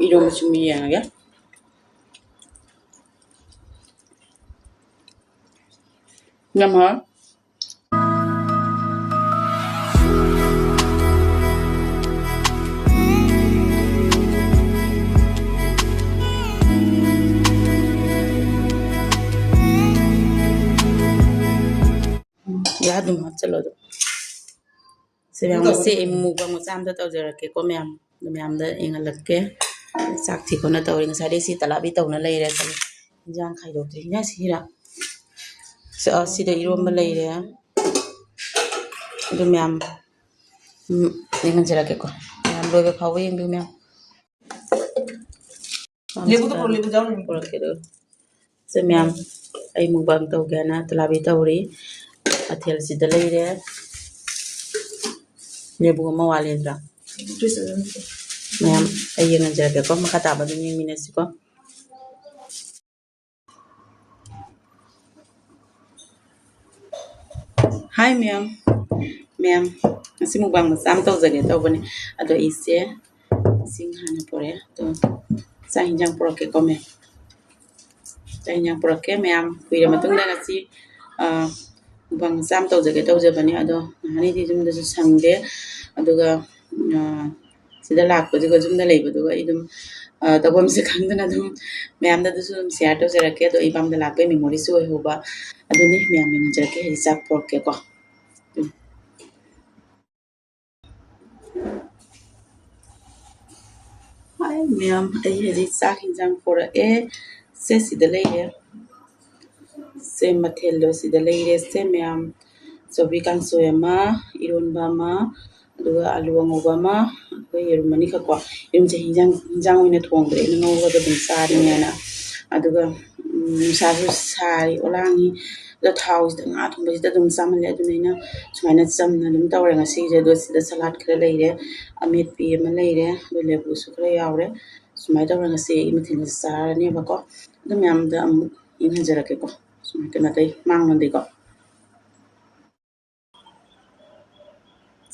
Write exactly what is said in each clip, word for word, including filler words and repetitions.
ꯏꯔꯣꯝꯕꯁꯨ ꯃꯤ ꯌꯦꯡꯉꯒꯦ꯫ ꯌꯥꯝ ꯍꯥꯎꯋꯦ꯫ ꯌꯥ ꯑꯗꯨꯝ ꯍꯥꯞꯆꯜꯂꯣ ꯑꯗꯨꯝ꯫ ꯁꯤ ꯃꯌꯥꯝ ꯉꯁꯤ ꯑꯩ mukbang ꯃꯆꯥ ꯑꯝꯇ ꯇꯧꯖꯔꯛꯀꯦꯀꯣ ꯃꯌꯥꯝ꯫ ꯑꯗꯨ ꯃꯌꯥꯝꯗ ꯌꯦꯡꯍꯜꯂꯛꯀꯦ꯫ ꯆꯥꯛ ꯊꯤ ꯈꯣꯠꯅ ꯇꯧꯔꯤ꯫ ꯉꯁꯥꯏꯗꯩ ꯁꯤ ꯇꯂꯥꯕꯤ ꯇꯧꯅ ꯂꯩꯔꯦ꯫ ꯏꯟꯖꯥꯡ ꯈꯥꯏꯗꯣꯛꯇ꯭ꯔꯤ꯫ ꯏꯟꯖꯥꯡ ꯁꯤꯔ? ꯁꯤ, ꯑ, ꯁꯤꯗ ꯏꯔꯣꯝꯕ ꯂꯩꯔꯦ꯫ ꯑꯗꯨ ꯃꯌꯥꯝ, ꯎꯝ, ꯌꯦꯡꯍꯟꯖꯔꯛꯀꯦꯀꯣ꯫ ꯃꯌꯥꯝ ꯂꯣꯏꯕ ꯐꯥꯎꯕ ꯌꯦꯡꯕꯤꯌꯨ ꯃꯌꯥꯝ꯫ ꯂꯦꯕꯨꯗꯣ ꯄꯨꯔꯛꯑꯣ, ꯂꯦꯕꯨ ꯌꯥꯎꯔꯤ꯫ ꯄꯨꯔꯛꯀꯦ ꯑꯗꯨ꯫ ꯁꯦ ꯃꯌꯥꯝ, ꯑꯩ mukbang ꯇꯧꯒꯦꯅ ꯇꯂꯥꯕꯤ ꯇꯧꯔꯤ꯫ ꯃꯊꯦꯜꯁꯤꯗ ꯂꯩꯔꯦ꯫ ꯂꯦꯕꯨ ꯑꯃ ꯋꯥꯠꯂꯤꯗ꯭ꯔꯥ? ꯃꯌꯥꯝ, ꯑꯩ ꯌꯦꯡꯍꯟꯖꯔꯛꯀꯦꯀꯣ꯫ ꯃꯈꯥ ꯇꯥꯕ ꯑꯗꯨꯝ ꯌꯦꯡꯃꯤꯟꯅꯁꯤꯀꯣ꯫ Hi ꯃꯌꯥꯝ꯫ ꯃꯌꯥꯝ, ꯉꯁꯤ mukbang ꯃꯆꯥ ꯑꯃ ꯇꯧꯖꯒꯦ ꯇꯧꯕꯅꯦ꯫ ꯑꯗꯣ ꯑꯩꯁꯦ ꯏꯁꯤꯡ ꯍꯥꯟꯅ ꯄꯨꯔꯛꯑꯦ꯫ ꯑꯗꯣ ꯆꯥꯛ ꯍꯤꯟꯖꯥꯡ ꯄꯨꯔꯛꯀꯦꯀꯣ ꯃꯌꯥꯝ꯫ ꯆꯥꯛ ꯍꯤꯟꯖꯥꯡ ꯄꯨꯔꯛꯀꯦ ꯃꯌꯥꯝ꯫ ꯀꯨꯏꯔ ꯃꯇꯨꯡꯗ ꯉꯁꯤ, ꯑ, mukbang ꯃꯆꯥ ꯑꯃ ꯇꯧꯖꯒꯦ ꯇꯧꯖꯕꯅꯦ꯫ ꯑꯗꯣ ꯅꯍꯥꯟꯅꯤꯗꯤ ꯌꯨꯝꯗꯁꯨ ꯁꯪꯗꯦ꯫ ꯑꯗꯨꯒ, ꯑ, ꯁꯤꯗ ꯂꯥꯛꯄꯗꯨꯒ ꯌꯨꯝꯗ ꯂꯩꯕꯗꯨꯒ ꯑꯩ ꯑꯗꯨꯝ, ꯑ, ꯇꯧꯐꯝꯁꯦ ꯈꯪꯗꯅ ꯑꯗꯨꯝ ꯃꯌꯥꯝꯗ ꯑꯗꯨꯁꯨ ꯑꯗꯨꯝ share ꯇꯧꯖꯔꯛꯀꯦ꯫ ꯑꯗꯣ ꯑꯩ ꯏꯄꯥꯝꯗ ꯂꯥꯛꯄꯩ memoryꯁꯨ ꯑꯣꯏꯍꯧꯕ꯫ ꯑꯗꯨꯅꯤ ꯃꯌꯥꯝ ꯌꯦꯡꯍꯟꯖꯔꯛꯀꯦ꯫ ꯍꯧꯖꯤꯛ ꯆꯥꯛ ꯄꯨꯔꯛꯀꯦꯀꯣ꯫ ꯎꯝ꯫ Hi ꯃꯌꯥꯝ, ꯑꯩ ꯍꯧꯖꯤꯛ ꯆꯥꯛ ꯍꯤꯟꯖꯥꯡ ꯄꯨꯔꯛꯑꯦ꯫ ꯁꯦ ꯁꯤꯗ ꯂꯩꯔꯦ꯫ ꯁꯦ ꯃꯊꯦꯜꯗꯣ ꯁꯤꯗ ꯂꯩꯔꯦ꯫ ꯁꯦ ꯃꯌꯥꯝ, ꯁꯧꯒ꯭ꯔꯤ ꯀꯥꯡꯁꯣꯏ ꯑꯃ, ꯏꯔꯣꯟꯕ ꯑꯃ, ꯑꯗꯨꯒ ꯑꯂꯨ ꯑꯉꯧꯕ ꯑꯃ, ꯑꯗꯨꯒ ꯌꯦꯔꯨꯝ ꯑꯅꯤꯈꯛꯀꯣ꯫ ꯌꯦꯔꯨꯝꯁꯦ ꯍꯤꯟꯖꯥꯡ, ꯍꯤꯟꯖꯥꯡ ꯑꯣꯏꯅ ꯊꯣꯡꯗ꯭ꯔꯦ, ꯑꯩꯅ ꯉꯧꯔꯒ ꯑꯗꯨꯝ ꯆꯥꯔꯤꯅꯦꯅ꯫ ꯑꯗꯨꯒ, ꯎꯝ, ꯅꯨꯡꯁꯥꯁꯨ ꯁꯥꯔꯤ, ꯑꯣꯂꯥꯡꯉꯤ꯫ ꯑꯗꯣ ꯊꯥꯎꯁꯤꯗ, ꯉꯥ ꯊꯣꯡꯕꯁꯤꯗ ꯑꯗꯨꯝ ꯆꯥꯃꯜꯂꯦ꯫ ꯑꯗꯨꯅ ꯑꯩꯅ ꯁꯨꯃꯥꯏꯅ ꯆꯝꯅ ꯑꯗꯨꯝ ꯇꯧꯔꯦ ꯉꯁꯤꯁꯦ꯫ ꯑꯗꯣ ꯁꯤꯗ salad ꯈꯔ ꯂꯩꯔꯦ, ꯑꯃꯦꯠꯄꯤ ꯑꯃ ꯂꯩꯔꯦ, ꯑꯗꯣ ꯂꯦꯕꯨꯁꯨ ꯈꯔ ꯌꯥꯎꯔꯦ꯫ ꯁꯨꯃꯥꯏꯅ ꯇꯧꯔꯒ ꯉꯁꯤ ꯑꯩꯒꯤ ꯃꯊꯦꯜꯁꯦ ꯆꯥꯔꯅꯦꯕꯀꯣ꯫ ꯑꯗꯨ ꯃꯌꯥꯝꯗ ꯑꯃꯨꯛ ꯌꯦꯡꯍꯟꯖꯔꯛꯀꯦꯀꯣ꯫ ꯁꯨꯃꯥꯏꯅ ꯇꯧꯅ ꯑꯇꯩ ꯃꯥꯡꯂꯣꯝꯗꯒꯤꯀꯣ꯫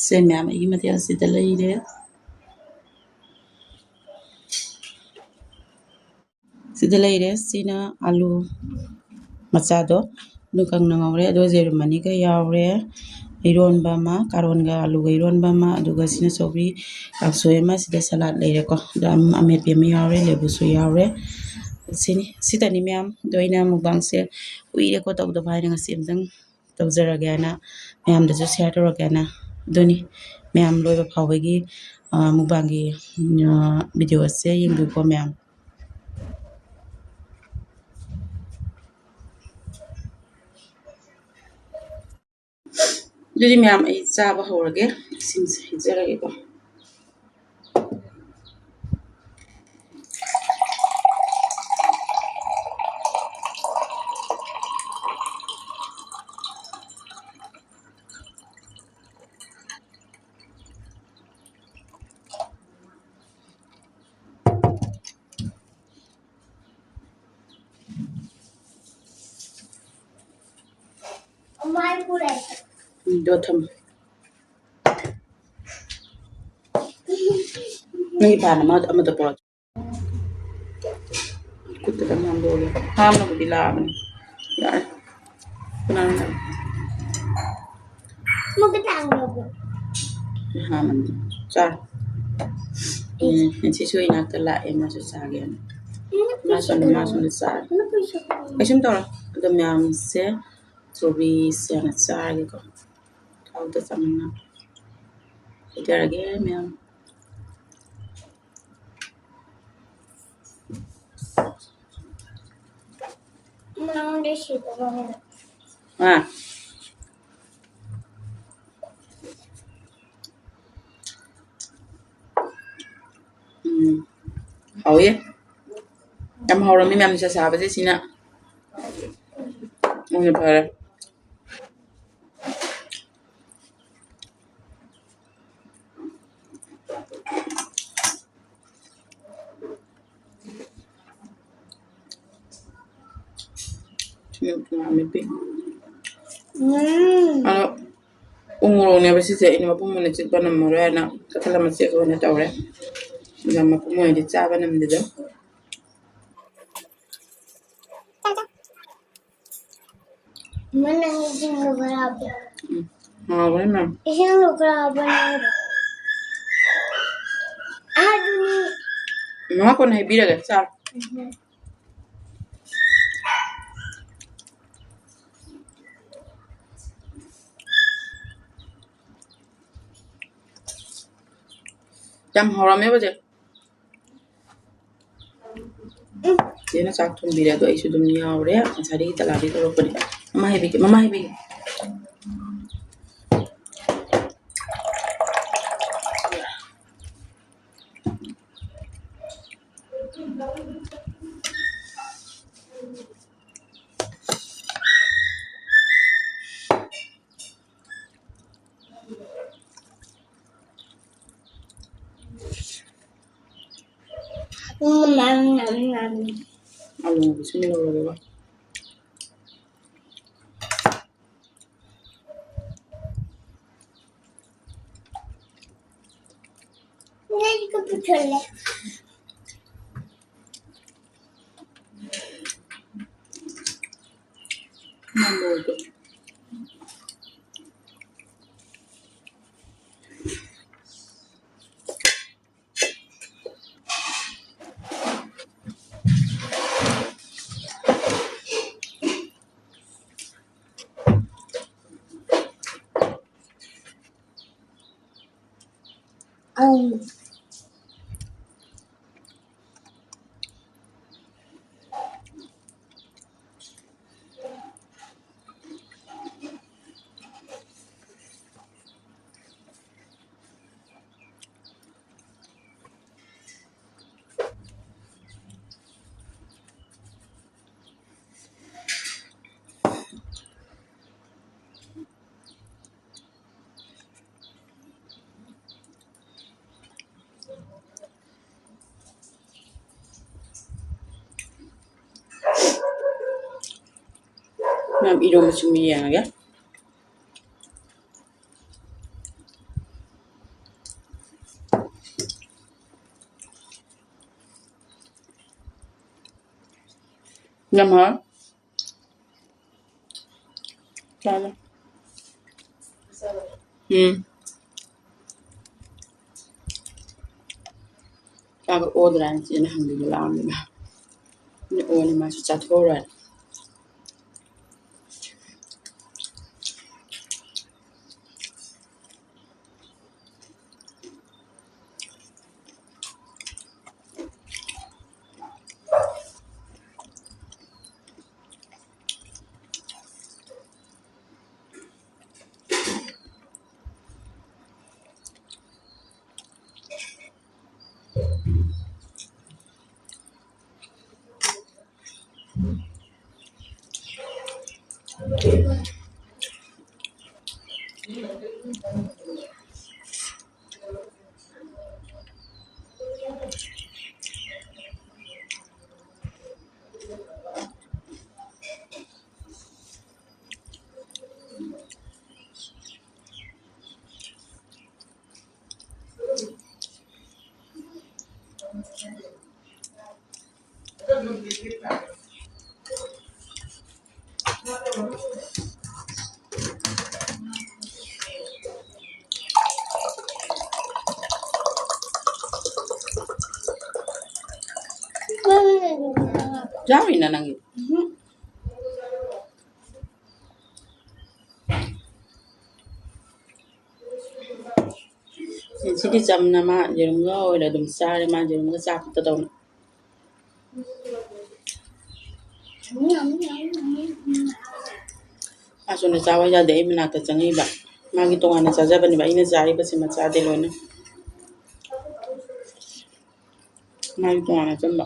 ꯁꯦ ꯃꯌꯥꯝ, ꯑꯩꯒꯤ ꯃꯊꯦꯜꯁꯤꯗ ꯂꯩꯔꯦ꯫ ꯁꯤꯗ ꯂꯩꯔꯦ꯫ ꯁꯤꯅ ꯑꯥꯂꯨ ꯃꯆꯥꯗꯣ, ꯑꯗꯨ ꯀꯪꯅ ꯉꯧꯔꯦ꯫ ꯑꯗꯣ ꯌꯦꯔꯨꯝ ꯑꯅꯤꯒ ꯌꯥꯎꯔꯦ, ꯏꯔꯣꯟꯕ ꯑꯃ, ꯀꯥꯔꯣꯟꯒ ꯑꯥꯂꯨꯒ ꯏꯔꯣꯟꯕ ꯑꯃ, ꯑꯗꯨꯒ ꯁꯤꯅ ꯁꯧꯒ꯭ꯔꯤ ꯀꯥꯡꯁꯣꯏ ꯑꯃ, ꯁꯤꯗ ꯁꯂꯥꯗ ꯂꯩꯔꯦꯀꯣ, ꯑꯗ ꯑꯃꯦꯠꯄꯤ ꯑꯃ ꯌꯥꯎꯔꯦ, ꯂꯦꯕꯨꯁꯨ ꯌꯥꯎꯔꯦ꯫ ꯁꯤꯅꯤ, ꯁꯤꯇꯅꯤ ꯃꯌꯥꯝ꯫ ꯑꯗꯣ ꯑꯩꯅ ꯃꯨꯛꯕꯥꯡꯁꯦ ꯀꯨꯏꯔꯦꯀꯣ ꯇꯧꯗꯕ ꯍꯥꯏꯅ ꯉꯁꯤ ꯑꯝꯇꯪ ꯇꯧꯖꯔꯒꯦ ꯍꯥꯏꯅ, ꯃꯌꯥꯝꯗꯁꯨ ꯁꯤꯌꯥꯔ ꯇꯧꯔꯒꯦ ꯍꯥꯏꯅ꯫ ꯑꯗꯨꯅꯤ, ꯃꯌꯥꯝ ꯂꯣꯏꯕ ꯐꯥꯎꯕꯒꯤ, ꯑ, ꯃꯨꯛꯕꯥꯡꯒꯤ, ꯑ, ꯚꯤꯗꯤꯑꯣ ꯑꯁꯦ ꯌꯦꯡꯕꯤꯌꯨꯀꯣ ꯃꯌꯥꯝ꯫ ꯑꯗꯨꯗꯤ ꯃꯌꯥꯝ, ꯑꯩ ꯆꯥꯕ ꯍꯧꯔꯒꯦ꯫ ꯏꯁꯤꯡꯁꯦ ꯍꯩꯖꯔꯒꯦꯀꯣ꯫ ꯎꯝ, ꯑꯗꯣ ꯊꯝꯃꯣ꯫ ꯅꯪꯒꯤ ꯄꯥꯟ ꯑꯃ, ꯑꯃꯗ ꯄꯣꯔꯛꯑꯣ꯫ ꯈꯨꯠꯇ ꯈꯤꯇꯪ ꯅꯥꯟꯊꯣꯛꯑꯒꯦ꯫ ꯍꯥꯝꯅꯕꯨꯗꯤ ꯂꯥꯛꯑꯕꯅꯤ꯫ ꯌꯥꯔꯦ꯫ ꯀꯅꯥꯅꯣ? ꯍꯥꯝꯃꯅꯤ꯫ ꯆꯥ꯫ ꯎꯝ, ꯉꯁꯤꯁꯨ ꯏꯅꯥꯛꯇ ꯂꯥꯛꯑꯦ, ꯃꯥꯁꯨ ꯆꯥꯒꯦꯅ꯫ ꯃꯥ ꯁꯣꯝꯗ, ꯃꯥ ꯁꯣꯝꯗ ꯆꯥꯔꯦ꯫ ꯀꯩꯁꯨꯝ ꯇꯧꯔꯣꯏ꯫ ꯑꯗꯣ ꯃꯌꯥꯝꯁꯦ ꯆꯣꯕꯤꯁꯦ ꯍꯥꯟꯅ ꯆꯥꯔꯒꯦꯀꯣ꯫ ꯊꯥꯎꯗ ꯆꯥꯃꯤꯟꯅ ꯍꯩꯖꯔꯒꯦ ꯃꯌꯥꯝ꯫ ꯅꯪꯗꯤ ꯁꯤꯗ ꯂꯩꯔꯦ꯫ ꯑꯥ꯫ ꯎꯝ꯫ ꯍꯥꯎꯋꯦ꯫ ꯌꯥꯝ ꯍꯥꯎꯔꯝꯃꯤ ꯃꯌꯥꯝ ꯅꯤꯁꯥ ꯆꯥꯕꯁꯦ ꯁꯤꯅ꯫ ꯎꯝ, ꯐꯔꯦ꯫ ꯁꯤꯅ ꯉꯥ ꯃꯦꯠꯄꯤ꯫ ꯎꯝ꯫ ꯑꯗꯣ ꯎ ꯃꯣꯔꯣꯛꯅꯦꯕ ꯁꯤꯁꯦ, ꯑꯩꯅ ꯃꯄꯨꯝ ꯑꯣꯏꯅ ꯆꯤꯛꯄ ꯉꯝꯃꯔꯣꯏ ꯍꯥꯏꯅ ꯀꯛꯊꯠꯂ ꯃꯆꯦꯠ ꯑꯣꯏꯅ ꯇꯧꯔꯦ꯫ ꯑꯗ ꯃꯄꯨꯝ ꯑꯣꯏꯅꯗꯤ ꯆꯥꯕ ꯉꯝꯗꯦꯗꯣ꯫ ꯃꯅꯥ ꯏꯁꯤꯡꯗꯣ ꯈꯔ ꯍꯥꯞꯄꯣ꯫ ꯎꯝ, ꯍꯥꯎꯕꯅꯤ ꯃꯌꯥꯝ꯫ ꯏꯁꯤꯡꯗꯣ ꯈꯔ ꯍꯥꯞꯄꯣ ꯍꯥꯏꯔꯣ꯫ ꯑꯗꯨꯅꯤ꯫ ꯃꯃꯥ ꯀꯣꯟꯅ ꯍꯩꯕꯤꯔꯒꯦ, ꯆꯥꯔꯣ꯫ ꯎꯝ꯫ ꯌꯥꯝ ꯍꯥꯎꯔꯝꯃꯦꯕ ꯆꯦ꯫ ꯆꯦꯅ ꯆꯥꯛ ꯊꯣꯡꯕꯤꯔꯦ, ꯑꯗꯣ ꯑꯩꯁꯨ ꯑꯗꯨꯝ ꯌꯥꯎꯔꯦ꯫ ꯉꯁꯥꯏꯗꯒꯤ ꯇꯂꯥꯕꯤ ꯇꯧꯔꯛꯄꯅꯦ꯫ ꯃꯃꯥ ꯍꯥꯏꯕꯤꯒꯦ, ꯃꯃꯥ ꯍꯥꯏꯕꯤꯒꯦ꯫ ꯎꯝ, ꯅꯝ, ꯅꯝ, ꯅꯝ꯫ ꯑꯂꯨ ꯉꯧꯕꯁꯨ ꯂꯧꯔꯒꯦꯕ꯫ ꯅꯪꯒꯤ ꯄꯨꯊꯣꯛꯂꯦ꯫ ꯅꯝꯃꯣ ꯑꯗꯣ꯫ ꯑꯪ꯫ ꯃꯌꯥꯝ ꯏꯔꯣꯝꯕꯁꯨ ꯃꯤ ꯌꯦꯡꯉꯒꯦ꯫ ꯌꯥꯝ ꯍꯥꯎꯋꯦ꯫ ꯎꯝ꯫ ꯆꯥꯛ ꯑꯣꯗ꯭ꯔꯥ ꯍꯥꯏꯅ ꯆꯦꯅ ꯍꯪꯕꯤꯕ ꯂꯥꯛꯑꯝꯃꯤꯕ꯫ ꯑꯩꯅ ꯑꯣꯅ ꯃꯥꯁꯨ ꯆꯥꯊꯣꯛꯎꯔꯣꯏ꯫ ꯌꯥꯎꯔꯤꯅ ꯅꯪꯒꯤ꯫ ꯁꯤꯗꯤ ꯆꯝꯅ ꯃꯥ ꯌꯦꯔꯨꯝꯒ ꯑꯣꯏꯅ ꯑꯗꯨꯝ ꯆꯥꯔꯦ, ꯃꯥ ꯌꯦꯔꯨꯝꯒ ꯆꯥꯛꯇ ꯇꯧꯅ꯫ ꯃꯥꯁꯨꯅꯦ ꯆꯥꯕ ꯌꯥꯗꯦ, ꯑꯩ ꯃꯅꯥꯛꯇ ꯆꯪꯉꯛꯏꯕ꯫ ꯃꯥꯒꯤ ꯇꯣꯉꯥꯟꯅ ꯆꯥꯖꯕꯅꯦꯕ, ꯑꯩꯅ ꯆꯥꯔꯤꯕꯁꯤ ꯃꯆꯥꯗꯤ ꯂꯣꯏꯅ꯫ ꯃꯥꯒꯤ ꯇꯣꯉꯥꯟꯅ ꯆꯪꯕ꯫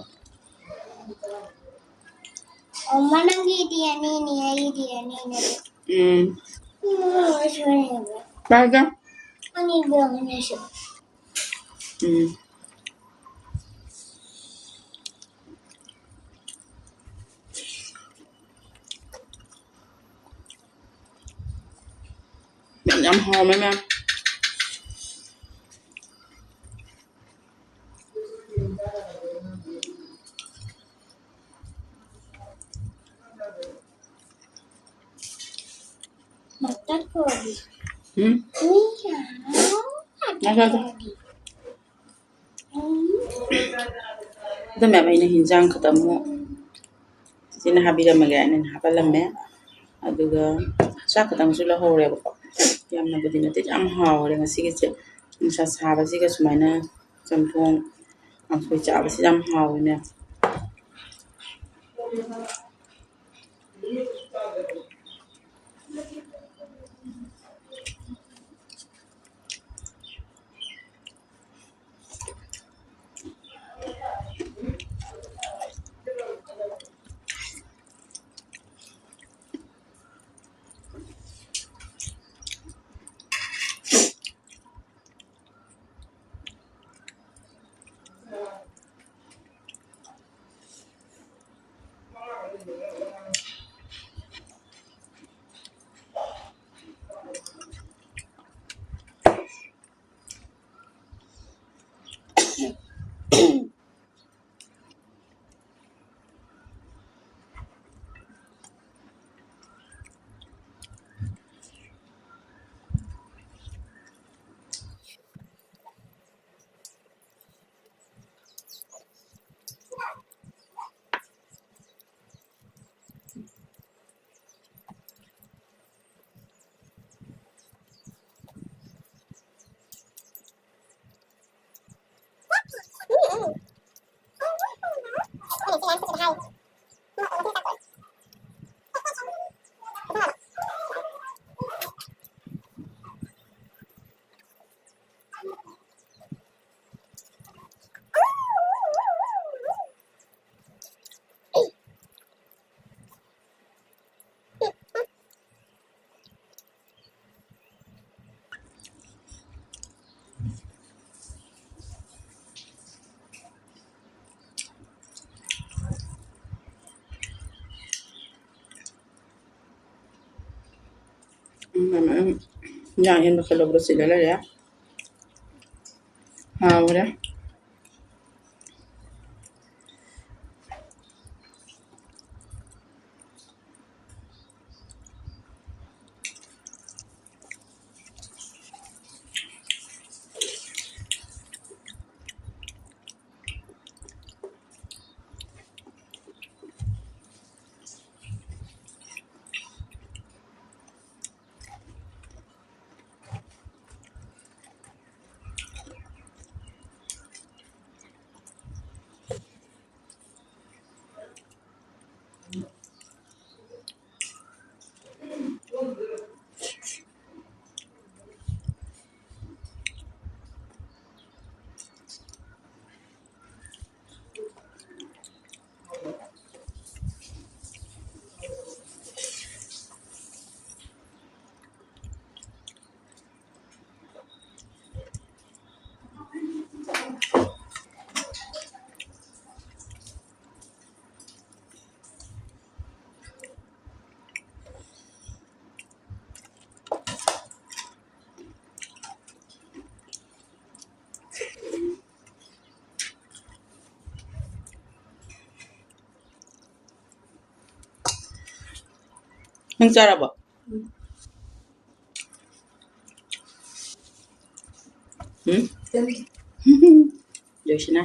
ꯑꯣ, ꯅꯪꯒꯤꯗꯤ ꯑꯅꯤꯅꯤ, ꯑꯩꯒꯤꯗꯤ ꯑꯅꯤꯅꯦ꯫ ꯎꯝ꯫ ꯎꯝ, ꯁꯣꯏꯔꯦꯕ꯫ ꯄꯥꯏꯒꯦ꯫ ꯑꯅꯤꯗꯣ ꯑꯅꯤꯁꯨ꯫ ꯎꯝ꯫ ꯌꯥꯝ, ꯌꯥꯝ ꯍꯥꯎꯔꯝꯃꯦ, ꯃꯌꯥꯝ꯫ ꯆꯠꯈ꯭ꯔꯣ꯫ ꯎꯝ? ꯃꯤ ꯀꯌꯥꯅꯣ? ꯉꯥꯏꯈꯣ, ꯉꯥꯏꯈꯣ꯫ ꯎꯝ꯫ ꯑꯗꯨ ꯃꯌꯥꯝ ꯑꯩꯅ ꯍꯤꯟꯖꯥꯡ ꯈꯛꯇ ꯑꯃꯨꯛ ꯆꯤꯆꯦꯅ ꯍꯥꯞꯄꯤꯔꯝꯃꯒꯦ ꯍꯥꯏꯅ ꯑꯩꯅ ꯍꯥꯞꯍꯜꯂꯝꯃꯦ꯫ ꯑꯗꯨꯒ ꯆꯥꯛ ꯈꯛꯇꯪꯁꯨ ꯂꯧꯍꯧꯔꯦꯕꯀꯣ꯫ ꯌꯥꯝꯅꯕꯨꯗꯤ ꯅꯠꯇꯦ, ꯌꯥꯝ ꯍꯥꯎꯔꯦ ꯉꯁꯤꯒꯤꯁꯦ꯫ ꯅꯨꯡꯁꯥ ꯁꯥꯕꯁꯤꯒ ꯁꯨꯃꯥꯏꯅ ꯆꯝꯊꯣꯡ, ꯀꯥꯡꯁꯣꯏ ꯆꯥꯕꯁꯤ ꯌꯥꯝ ꯍꯥꯎꯋꯤꯅꯦ꯫ ꯎꯝ, ꯎꯝ, ꯎꯝ꯫ ꯏꯟꯖꯥꯡ ꯑꯍꯦꯟꯕ ꯈꯔ ꯂꯧꯕꯗ ꯆꯤꯜꯂ ꯂꯩꯔꯦ꯫ ꯍꯥꯎꯔꯦ꯫ ꯅꯪ ꯆꯥꯔꯕꯣ? ꯎꯝ? ꯖꯣꯏꯁꯅꯥ꯫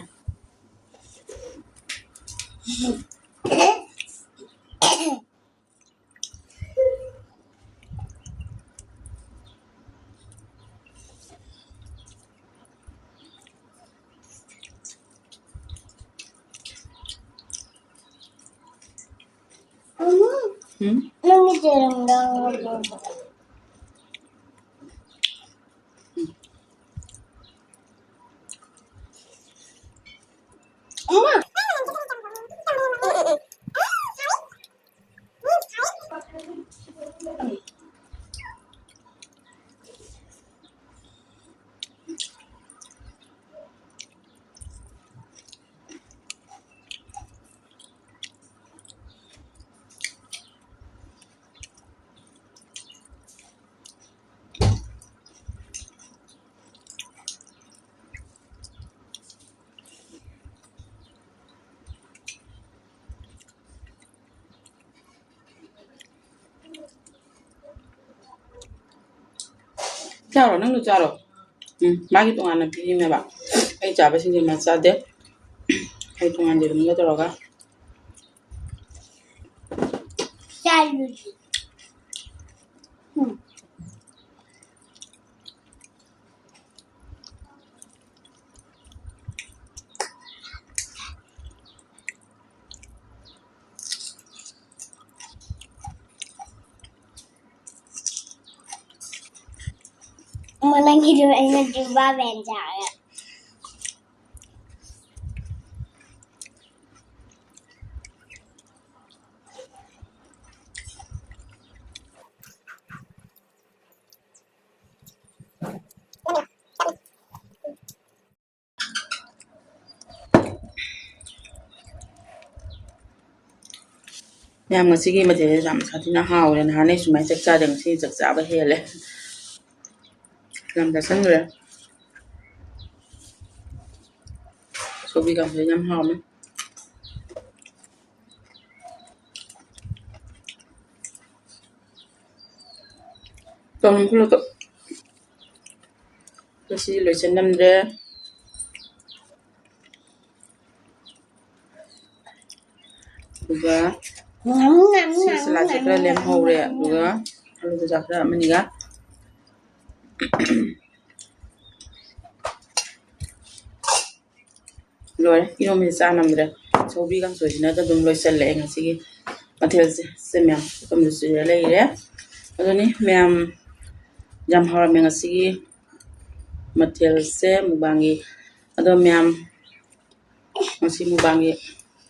ꯎꯝ? ꯅꯪꯒꯤ ꯆꯦꯔꯪꯗ ꯉꯧꯕ꯫ ꯆꯥꯔꯣ, ꯅꯪꯁꯨ ꯆꯥꯔꯣ꯫ ꯎꯝ, ꯃꯥꯒꯤ ꯇꯣꯉꯥꯟꯅ ꯄꯤꯔꯤꯅꯦꯕ꯫ ꯑꯩ ꯆꯥꯕꯁꯤꯡꯁꯦ ꯃꯥ ꯆꯥꯗꯦ꯫ ꯑꯩ ꯇꯣꯉꯥꯟ ꯌꯦꯔꯨꯝꯒ ꯇꯧꯔꯒ꯫ ꯆꯥꯔꯨꯁꯤ꯫ ꯎꯝ꯫ ꯃ-, ꯅꯪꯒꯤꯗꯨ ꯑꯩꯅ ꯖꯨꯝꯕꯥ ꯕꯦꯟ ꯁꯥꯔꯦ꯫ ꯃꯌꯥꯝ, ꯉꯁꯤꯒꯤ ꯃꯊꯦꯜꯁꯦ ꯌꯥꯝ ꯁꯥꯊꯤꯅ ꯍꯥꯎꯔꯦ꯫ ꯅꯍꯥꯟꯅꯩ ꯁꯨꯃꯥꯏꯅ ꯆꯥꯛ ꯆꯥꯗꯦ, ꯉꯁꯤ ꯆꯥꯛ ꯆꯥꯕ ꯍꯦꯜꯂꯦ꯫ ꯌꯥꯝ ꯆꯥꯁꯟꯈ꯭ꯔꯦ꯫ ꯁꯧꯒ꯭ꯔꯤ ꯀꯥꯡꯁꯣꯏ ꯌꯥꯝ ꯍꯥꯎꯔꯦ꯫ ꯇꯧꯅꯤꯡꯈꯠꯂꯛꯄ꯫ ꯉꯁꯤ ꯂꯣꯏꯁꯤꯟꯂꯝꯗ꯭ꯔꯦ꯫ ꯑꯗꯨꯒ ꯁꯤ ꯁꯂꯥꯠꯁꯦ ꯈꯔ ꯂꯦꯝꯍꯧꯔꯦ꯫ ꯑꯗꯨꯒ ꯑꯂꯨ ꯀꯆꯥ ꯈꯔ ꯑꯃꯅꯤꯒ ꯂꯣꯏꯔꯦ꯫ ꯏꯔꯣꯝꯕꯁꯦ ꯆꯥ ꯅꯝꯗ꯭ꯔꯦ꯫ ꯁꯧꯒ꯭ꯔꯤ ꯀꯥꯡꯁꯣꯏꯁꯤꯅ ꯑꯗꯨꯝ ꯂꯣꯏꯁꯤꯜꯂꯛꯑꯦ ꯉꯁꯤꯒꯤ ꯃꯊꯦꯜꯁꯦ꯫ ꯁꯦ ꯃꯌꯥꯝ ꯄꯨꯈꯝꯗ ꯆꯨꯔ ꯂꯩꯔꯦ꯫ ꯑꯗꯨꯅꯤ ꯃꯌꯥꯝ ꯌꯥꯝ ꯍꯥꯎꯔꯝꯃꯦ ꯉꯁꯤꯒꯤ ꯃꯊꯦꯜꯁꯦ ꯃꯨꯛꯕꯥꯡꯒꯤ꯫ ꯑꯗꯣ ꯃꯌꯥꯝ ꯉꯁꯤ ꯃꯨꯛꯕꯥꯡꯒꯤ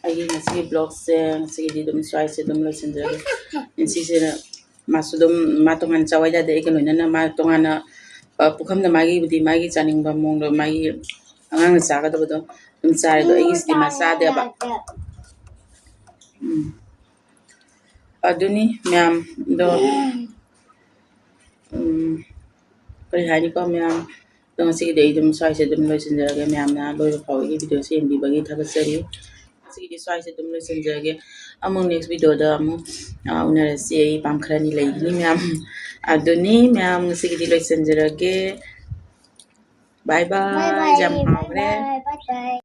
ꯑꯩꯒꯤ ꯉꯁꯤꯒꯤ ꯕ꯭ꯂꯣꯛꯁꯦ ꯉꯁꯤꯒꯤꯗꯤ ꯑꯗꯨꯝ ꯁ꯭ꯋꯥꯏꯁꯦ ꯑꯗꯨꯝ ꯂꯣꯏꯁꯤꯟꯖꯔꯒꯦ꯫ ꯉꯁꯤꯁꯤꯅ ꯃꯥꯁꯨ ꯑꯗꯨꯝ ꯃꯥ ꯇꯣꯉꯥꯟꯅ ꯆꯥꯎ ꯍꯥꯏ ꯇꯥꯔꯗꯤ ꯑꯩꯒ ꯂꯣꯏꯅꯅ ꯃꯥ ꯇꯣꯉꯥꯟꯅ, ꯑ, ꯄꯨꯈꯝꯗ ꯃꯥꯒꯤꯕꯨꯗꯤ ꯃꯥꯒꯤ ꯆꯥꯅꯤꯡꯕ ꯃꯑꯣꯡꯗ ꯃꯥꯒꯤ ꯑꯉꯥꯡꯅ ꯆꯥꯒꯗꯕꯗꯣ ꯑꯗꯨꯝ ꯆꯥꯔꯦ꯫ ꯑꯗꯣ ꯑꯩꯒꯤꯁꯤꯗꯤ ꯃꯥ ꯆꯥꯗꯦꯕ꯫ ꯎꯝ꯫ ꯑꯗꯨꯅꯤ ꯃꯌꯥꯝꯗꯣ, ꯎꯝ, ꯀꯔꯤ ꯍꯥꯏꯅꯤꯀꯣ ꯃꯌꯥꯝ? ꯑꯗꯣ ꯉꯁꯤꯒꯤꯗꯤ ꯑꯩ ꯑꯗꯨꯝ ꯁ꯭ꯋꯥꯏꯁꯦ ꯑꯗꯨꯝ ꯂꯣꯏꯁꯤꯟꯖꯔꯒꯦ꯫ ꯃꯌꯥꯝꯅ ꯂꯣꯏꯕ ꯐꯥꯎꯕꯒꯤ ꯚꯤꯗꯤꯑꯣꯁꯦ ꯌꯦꯡꯕꯤꯕꯒꯤ ꯊꯥꯒꯠꯆꯔꯤ꯫ ꯉꯁꯤꯒꯤꯗꯤ ꯁ꯭ꯋꯥꯏꯁꯦ ꯑꯗꯨꯝ ꯂꯣꯏꯁꯤꯟꯖꯔꯒꯦ꯫ ꯑꯃꯨꯛ ꯅꯦꯛꯁ ꯚꯤꯗꯤꯑꯣꯗ ꯑꯃꯨꯛ, ꯑ, ꯎꯅꯔꯁꯤ꯫ ꯑꯩ ꯄꯥꯝ ꯈꯔꯅꯤ ꯂꯩꯒꯅꯤ ꯃꯌꯥꯝ꯫ ꯑꯗꯨꯅꯤ ꯃꯌꯥꯝ ꯉꯁꯤꯒꯤꯗꯤ ꯂꯣꯏꯁꯤꯟꯖꯔꯒꯦ꯫ ꯕꯥꯏ ꯕꯥꯏ꯫ ꯕꯥꯏ ꯕꯥꯏ, ꯌꯥꯝ ꯕꯥꯏ ꯍꯥꯎꯈ꯭ꯔꯦ꯫ ꯕꯥꯏ, ꯕꯥꯏ ꯕꯥꯏ꯫